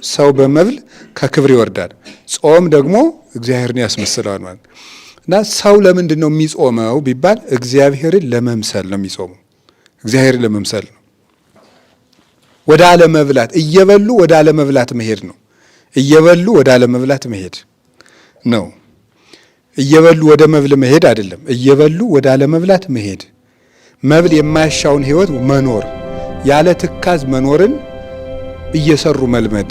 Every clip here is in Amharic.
ሰው በመብል ከክብር ይወርዳል። ጾም ደግሞ እግዚአብሔርን ያስመስለዋል ማለት እና ሰው ለምንድን ነው የሚጾመው ቢባል እግዚአብሔርን ለመምሰል ነው የሚጾመው። እግዚአብሔርን ለመምሰል ነው። ወደ አለመብላት እየበሉ ወደ አለመብላት መሄድ ነው። እየበሉ ወደ አለመብላት መሄድ ነው። እየበሉ ወደ መብል መሄድ አይደለም። እየበሉ ወደ አለመብላት መሄድ፣ መብል የማያሻውን ሕይወት መኖር፣ ያለ ትካዝ መኖርን እየሰሩ መልመድ፣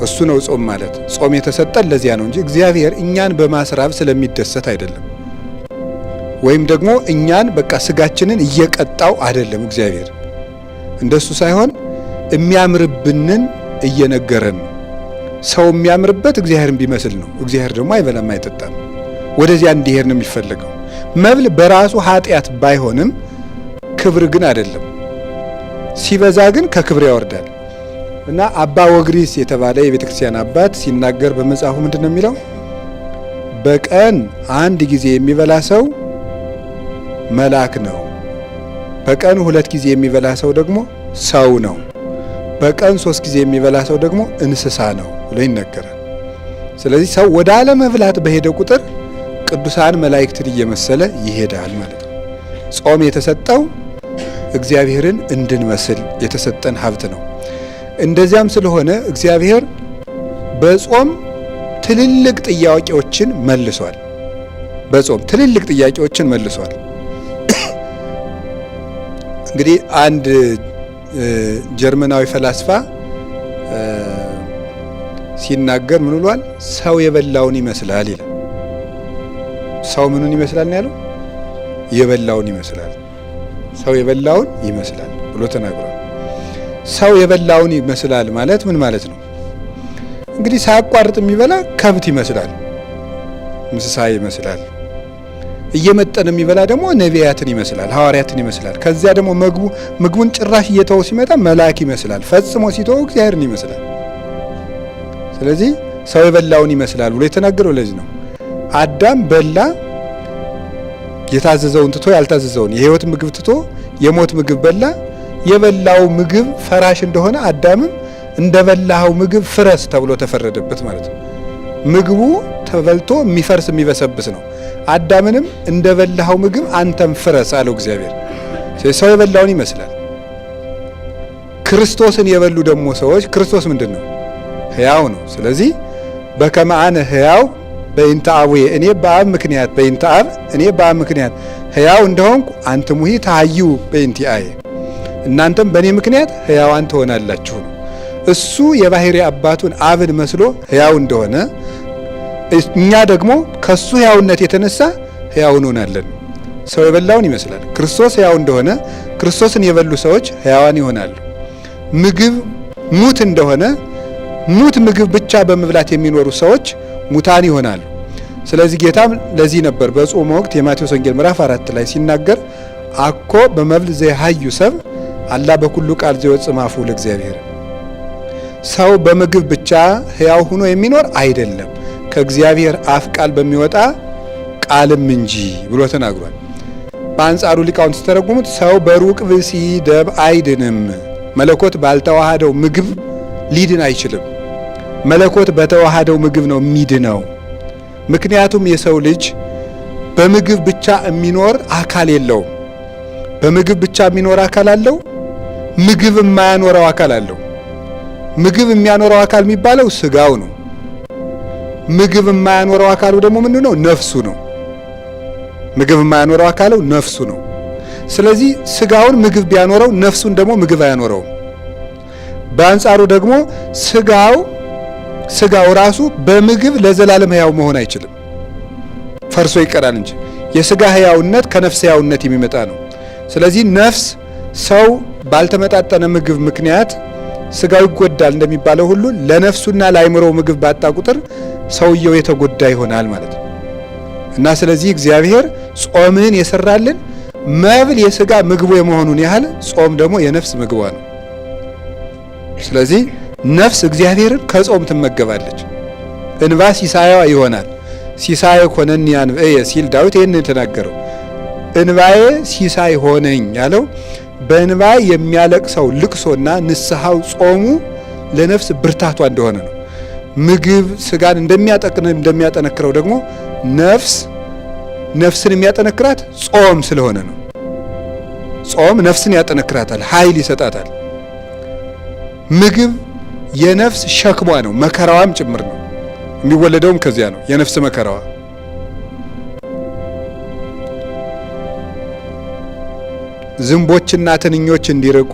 እሱ ነው ጾም ማለት። ጾም የተሰጠን ለዚያ ነው እንጂ እግዚአብሔር እኛን በማስራብ ስለሚደሰት አይደለም። ወይም ደግሞ እኛን በቃ ስጋችንን እየቀጣው አይደለም። እግዚአብሔር እንደሱ ሳይሆን የሚያምርብንን እየነገረን ነው። ሰው የሚያምርበት እግዚአብሔርን ቢመስል ነው። እግዚአብሔር ደግሞ አይበላም አይጠጣም። ወደዚያ እንዲሄድ ነው የሚፈለገው። መብል በራሱ ኃጢአት ባይሆንም ክብር ግን አይደለም። ሲበዛ ግን ከክብር ያወርዳል። እና አባ ወግሪስ የተባለ የቤተ ክርስቲያን አባት ሲናገር በመጽሐፉ ምንድን ነው የሚለው? በቀን አንድ ጊዜ የሚበላ ሰው መልአክ ነው። በቀን ሁለት ጊዜ የሚበላ ሰው ደግሞ ሰው ነው። በቀን ሶስት ጊዜ የሚበላ ሰው ደግሞ እንስሳ ነው ብሎ ይነገራል። ስለዚህ ሰው ወደ አለመብላት በሄደ ቁጥር ቅዱሳን መላእክትን እየመሰለ ይሄዳል ማለት ነው። ጾም የተሰጠው እግዚአብሔርን እንድንመስል የተሰጠን ሀብት ነው። እንደዚያም ስለሆነ እግዚአብሔር በጾም ትልልቅ ጥያቄዎችን መልሷል። በጾም ትልልቅ ጥያቄዎችን መልሷል። እንግዲህ አንድ ጀርመናዊ ፈላስፋ ሲናገር ምን ብሏል? ሰው የበላውን ይመስላል ይላል። ሰው ምኑን ይመስላል ነው ያለው? የበላውን ይመስላል። ሰው የበላውን ይመስላል ብሎ ተናግሯል። ሰው የበላውን ይመስላል ማለት ምን ማለት ነው? እንግዲህ ሳያቋርጥ የሚበላ ከብት ይመስላል፣ እንስሳ ይመስላል። እየመጠነ የሚበላ ደግሞ ነቢያትን ይመስላል፣ ሐዋርያትን ይመስላል። ከዚያ ደግሞ ምግቡን ጭራሽ እየተወው ሲመጣ መልአክ ይመስላል። ፈጽሞ ሲተወው እግዚአብሔርን ይመስላል። ስለዚህ ሰው የበላውን ይመስላል ብሎ የተናገረው ለዚህ ነው። አዳም በላ፣ የታዘዘውን ትቶ ያልታዘዘውን የሕይወት ምግብ ትቶ የሞት ምግብ በላ። የበላው ምግብ ፈራሽ እንደሆነ አዳምም እንደበላኸው ምግብ ፍረስ ተብሎ ተፈረደበት ማለት ነው። ምግቡ ተበልቶ የሚፈርስ የሚበሰብስ ነው። አዳምንም እንደበላኸው ምግብ አንተም ፍረስ አለው እግዚአብሔር። ሰው የበላውን ይመስላል። ክርስቶስን የበሉ ደግሞ ሰዎች ክርስቶስ ምንድን ነው? ሕያው ነው። ስለዚህ በከመ አነ ሕያው በእንተ አቡዬ፣ እኔ በአብ ምክንያት፣ በእንተ አብ፣ እኔ በአብ ምክንያት ሕያው እንደሆንኩ አንትሙሂ ተሐይዉ በእንቲአየ፣ እናንተም በእኔ ምክንያት ሕያዋን ትሆናላችሁ ነው። እሱ የባሕሪ አባቱን አብን መስሎ ሕያው እንደሆነ እኛ ደግሞ ከሱ ሕያውነት የተነሳ ሕያው እንሆናለን። ሰው የበላውን ይመስላል። ክርስቶስ ሕያው እንደሆነ ክርስቶስን የበሉ ሰዎች ሕያዋን ይሆናሉ። ምግብ ሙት እንደሆነ ሙት ምግብ ብቻ በመብላት የሚኖሩ ሰዎች ሙታን ይሆናሉ። ስለዚህ ጌታም ለዚህ ነበር በጾም ወቅት የማቴዎስ ወንጌል ምዕራፍ 4 ላይ ሲናገር አኮ በመብል ዘየሐዩ ሰብእ አላ በኩሉ ቃል ዘይወፅእ እምአፉ ለእግዚአብሔር። ሰው በምግብ ብቻ ሕያው ሆኖ የሚኖር አይደለም፣ ከእግዚአብሔር አፍ ቃል በሚወጣ ቃልም እንጂ ብሎ ተናግሯል። በአንጻሩ ሊቃውንት ሲተረጉሙት ሰው በሩቅ ብእሲ ደብ አይድንም፣ መለኮት ባልተዋሃደው ምግብ ሊድን አይችልም። መለኮት በተዋሃደው ምግብ ነው የሚድነው። ምክንያቱም የሰው ልጅ በምግብ ብቻ የሚኖር አካል የለውም። በምግብ ብቻ የሚኖር አካል አለው፣ ምግብ የማያኖረው አካል አለው። ምግብ የሚያኖረው አካል የሚባለው ስጋው ነው። ምግብ የማያኖረው አካሉ ደግሞ ምንድን ነው? ነፍሱ ነው። ምግብ የማያኖረው አካሉ ነፍሱ ነው። ስለዚህ ስጋውን ምግብ ቢያኖረው ነፍሱን ደግሞ ምግብ አያኖረውም። በአንጻሩ ደግሞ ስጋው ራሱ በምግብ ለዘላለም ሕያው መሆን አይችልም፣ ፈርሶ ይቀራል እንጂ። የስጋ ሕያውነት ከነፍስ ሕያውነት የሚመጣ ነው። ስለዚህ ነፍስ ሰው ባልተመጣጠነ ምግብ ምክንያት ስጋው ይጎዳል እንደሚባለው ሁሉ ለነፍሱና ለአእምሮው ምግብ ባጣ ቁጥር ሰውየው የተጎዳ ይሆናል ማለት ነው። እና ስለዚህ እግዚአብሔር ጾምን የሰራልን መብል የስጋ ምግቡ የመሆኑን ያህል ጾም ደግሞ የነፍስ ምግቧ ነው። ስለዚህ ነፍስ እግዚአብሔርን ከጾም ትመገባለች። እንባ ሲሳያዋ ይሆናል። ሲሳይ ኮነኒ አንብዕየ ሲል ዳዊት ይህንን የተናገረው እንባዬ ሲሳይ ሆነኝ ያለው በእንባ የሚያለቅሰው ልቅሶና ንስሐው ጾሙ ለነፍስ ብርታቷ እንደሆነ ነው። ምግብ ስጋን እንደሚያጠነክረው ደግሞ ነፍስን የሚያጠነክራት ጾም ስለሆነ ነው። ጾም ነፍስን ያጠነክራታል፣ ኃይል ይሰጣታል። ምግብ የነፍስ ሸክሟ ነው፣ መከራዋም ጭምር ነው። የሚወለደውም ከዚያ ነው፣ የነፍስ መከራዋ። ዝንቦችና ትንኞች እንዲርቁ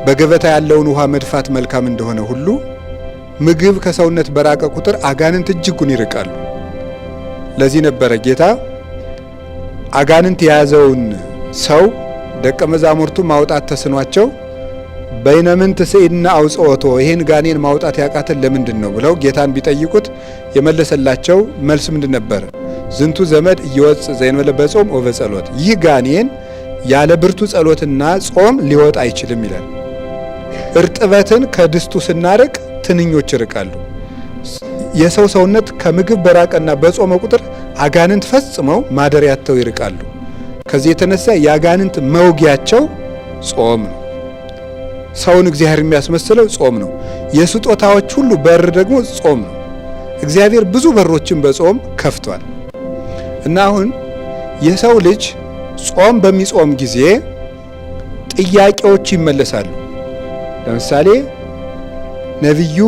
በገበታ ያለውን ውሃ መድፋት መልካም እንደሆነ ሁሉ ምግብ ከሰውነት በራቀ ቁጥር አጋንንት እጅጉን ይርቃሉ። ለዚህ ነበረ ጌታ አጋንንት የያዘውን ሰው ደቀ መዛሙርቱ ማውጣት ተስኗቸው በይነምንት ስኢድና አውጽኦቶ፣ ይሄን ጋኔን ማውጣት ያቃተን ለምንድን ነው ብለው ጌታን ቢጠይቁት የመለሰላቸው መልስ ምንድን ነበር? ዝንቱ ዘመድ ኢይወፅእ ዘእንበለ በጾም ወበጸሎት፣ ይህ ጋኔን ያለ ብርቱ ጸሎትና ጾም ሊወጣ አይችልም ይላል። እርጥበትን ከድስቱ ስናርቅ ትንኞች ይርቃሉ። የሰው ሰውነት ከምግብ በራቀና በጾመ ቁጥር አጋንንት ፈጽመው ማደሪያቸው ይርቃሉ። ከዚህ የተነሳ የአጋንንት መውጊያቸው ጾም ነው። ሰውን እግዚአብሔር የሚያስመስለው ጾም ነው። የስጦታዎች ሁሉ በር ደግሞ ጾም ነው። እግዚአብሔር ብዙ በሮችን በጾም ከፍቷል። እና አሁን የሰው ልጅ ጾም በሚጾም ጊዜ ጥያቄዎች ይመለሳሉ። ለምሳሌ ነቢዩ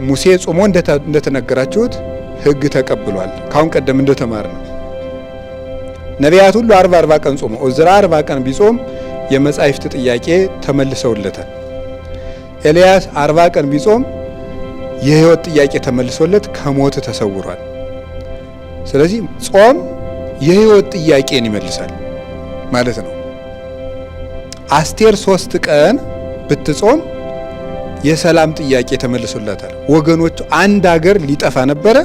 ሙሴ ጾሞ እንደተነገራችሁት ሕግ ተቀብሏል። ካሁን ቀደም እንደተማርነው ነቢያት ሁሉ 40 40 ቀን ጾሞ ዕዝራ 40 ቀን ቢጾም የመጻሕፍት ጥያቄ ተመልሰውለታል። ኤልያስ 40 ቀን ቢጾም የሕይወት ጥያቄ ተመልሶለት ከሞት ተሰውሯል። ስለዚህ ጾም የሕይወት ጥያቄን ይመልሳል ማለት ነው። አስቴር 3 ቀን ብትጾም የሰላም ጥያቄ ተመልሶላታል። ወገኖቹ አንድ ሀገር ሊጠፋ ነበረ።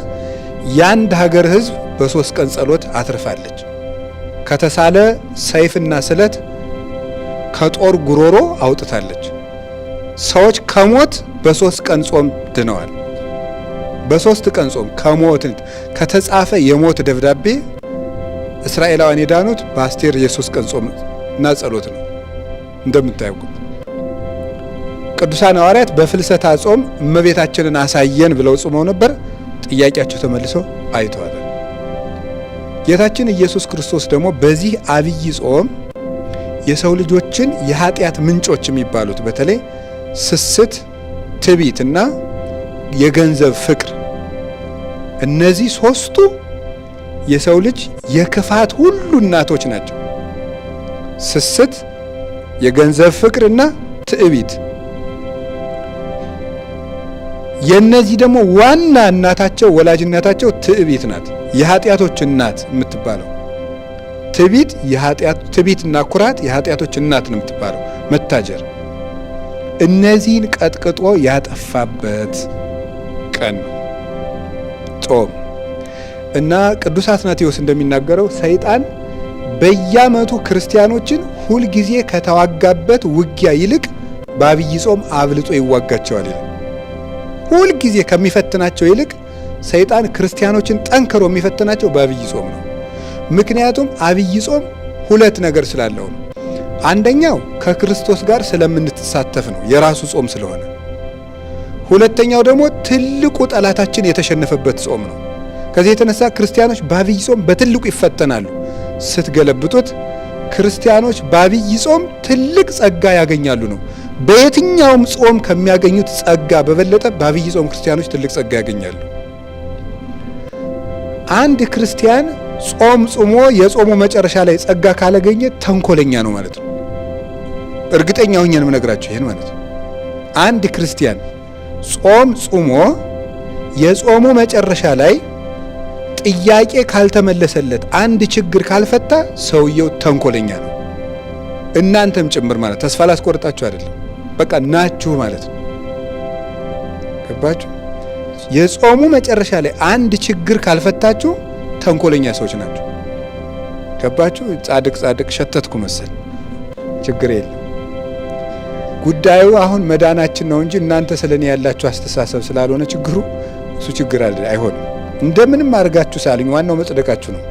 የአንድ ሀገር ሕዝብ በ3 ቀን ጸሎት አትርፋለች። ከተሳለ ሰይፍና ስለት ከጦር ጉሮሮ አውጥታለች። ሰዎች ከሞት በ3 ቀን ጾም ድነዋል። በ3 ቀን ጾም ከሞት ከተጻፈ የሞት ደብዳቤ እስራኤላውያን የዳኑት በአስቴር የ3 ቀን ጾም እና ጸሎት ነው። እንደምታዩት ቅዱሳን ሐዋርያት በፍልሰታ ጾም እመቤታችንን አሳየን ብለው ጾመው ነበር። ጥያቄያቸው ተመልሶ አይተዋል። ጌታችን ኢየሱስ ክርስቶስ ደግሞ በዚህ አብይ ጾም የሰው ልጆችን የኃጢአት ምንጮች የሚባሉት በተለይ ስስት፣ ትዕቢትና የገንዘብ ፍቅር፣ እነዚህ 3ቱ የሰው ልጅ የክፋት ሁሉ እናቶች ናቸው። ስስት፣ የገንዘብ ፍቅርና ትዕቢት። የነዚህ ደግሞ ዋና እናታቸው ወላጅ እናታቸው ትዕቢት ናት። የኃጢአቶች እናት የምትባለው ትዕቢት፣ የኃጢአት ትዕቢትና ኩራት የኃጢአቶች እናት ነው የምትባለው መታጀር። እነዚህን ቀጥቅጦ ያጠፋበት ቀን ነው ጾም። እና ቅዱስ አትናቴዎስ እንደሚናገረው ሰይጣን በየዓመቱ ክርስቲያኖችን ሁልጊዜ ከተዋጋበት ውጊያ ይልቅ በአብይ ጾም አብልጦ ይዋጋቸዋል ይላል። ሁልጊዜ ከሚፈትናቸው ይልቅ ሰይጣን ክርስቲያኖችን ጠንክሮ የሚፈትናቸው በአብይ ጾም ነው። ምክንያቱም አብይ ጾም ሁለት ነገር ስላለው ነው። አንደኛው ከክርስቶስ ጋር ስለምንተሳተፍ ነው፣ የራሱ ጾም ስለሆነ። ሁለተኛው ደግሞ ትልቁ ጠላታችን የተሸነፈበት ጾም ነው። ከዚህ የተነሳ ክርስቲያኖች በአብይ ጾም በትልቁ ይፈተናሉ። ስትገለብጡት ክርስቲያኖች በአብይ ጾም ትልቅ ጸጋ ያገኛሉ ነው። በየትኛውም ጾም ከሚያገኙት ጸጋ በበለጠ በአብይ ጾም ክርስቲያኖች ትልቅ ጸጋ ያገኛሉ። አንድ ክርስቲያን ጾም ጾሞ የጾሙ መጨረሻ ላይ ጸጋ ካላገኘ ተንኮለኛ ነው ማለት ነው። እርግጠኛ ሆኜ ነው የምነግራችሁ ይሄን ማለት ነው። አንድ ክርስቲያን ጾም ጾሞ የጾሙ መጨረሻ ላይ ጥያቄ ካልተመለሰለት፣ አንድ ችግር ካልፈታ ሰውየው ተንኮለኛ ነው። እናንተም ጭምር ማለት ተስፋ ላስቆርጣችሁ አይደለም፣ በቃ ናችሁ ማለት ነው። ገባችሁ? የጾሙ መጨረሻ ላይ አንድ ችግር ካልፈታችሁ ተንኮለኛ ሰዎች ናችሁ። ገባችሁ? ጻድቅ ጻድቅ ሸተትኩ መሰል፣ ችግር የለም። ጉዳዩ አሁን መዳናችን ነው እንጂ እናንተ ስለኔ ያላችሁ አስተሳሰብ ስላልሆነ ችግሩ እሱ ችግር አይሆንም። እንደምንም አድርጋችሁ ሳልኝ ዋናው መጽደቃችሁ ነው።